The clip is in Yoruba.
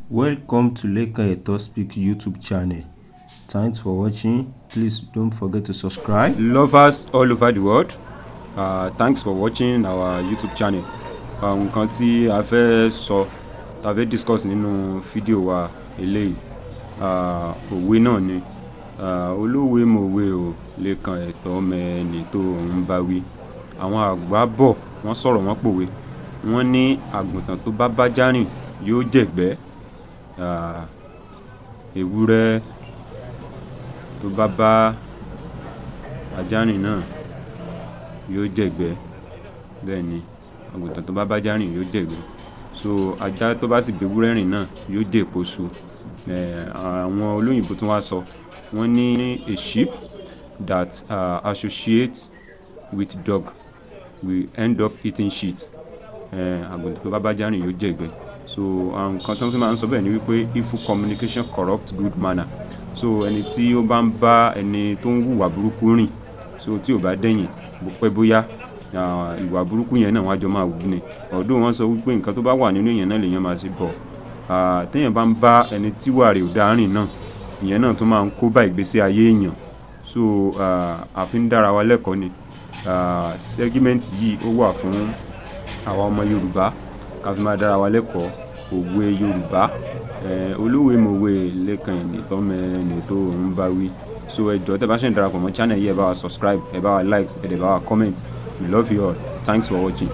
Welcome to Lekan Eto Speak YouTube channel. Thanks for watching. Please don't forget to subscribe. Lovers all over the world, thanks for watching our YouTube channel. Nǹkan tí a fẹ́ sọ, ta fẹ́ discuss nínú fídíò wa eléyìí, òwe náà ni. Olówe mòwe o, Lékan Ẹ̀tọ́ mẹ́ni tó ń bá wí. Àwọn àgbà bọ̀, wọ́n sọ̀rọ̀, wọ́n pòwe. Wọ́n ní àgùntàn tó bá bájá rìn yóò jẹ̀gbẹ́. Ewúrẹ́ tó bá bá ajá rìn náà yóò jẹ̀gbẹ́. Bẹ́ẹ̀ ni, àgùntàn tó bá bájá rìn yóò jẹ̀gbẹ́. So ajá tó bá sì bewúrẹ́ rìn náà yóò jèpoṣù. Àwọn olóyìnbo tún wá sọ, wọ́n ní a sheep that associates with dog will end up eating shit. Àgùntàn tó bá bájá rìn yóò jẹ̀gbẹ́. So àwọn nǹkan tó fi máa ń sọ bẹ́ẹ̀ ni wípé evil communication corrupt good manner. So ẹni tí ó bá ń bá ẹni tó ń hùwà burúkú rìn, so tí ò bá dẹ̀yìn, bó pẹ́ bóyá, ìwà burúkú yẹn náà wọ́n á jọ máa wù ni. Although wọ́n sọ wípé nǹkan tó bá wà nínú èèyàn náà lèèyàn máa ṣe bọ̀. Tí èèyàn bá ń bá ẹni tí ìwà rẹ̀ ò dá rìn náà, ìyẹn náà tún máa ń kó bá ìgbésí ayé èèyàn. So a fi ń dára wa lẹ́kọ̀ọ́ ni. Segment yìí ó wà fún àwa ọmọ Yorùbá ká fi máa dára wa lẹ́kọ̀ọ́ òwe Yorùbá. Olówe mòwe, Lékan Ẹ̀tọ́ mẹ́ni tó ń bá wí. So ẹ jọ̀ọ́, tẹ́ bá ṣe ń darapọ̀ mọ́ channel yìí, ẹ bá wa subscribe, ẹ bá wa like, ẹ dẹ̀ bá wa comment. We love you all. Thanks for watching.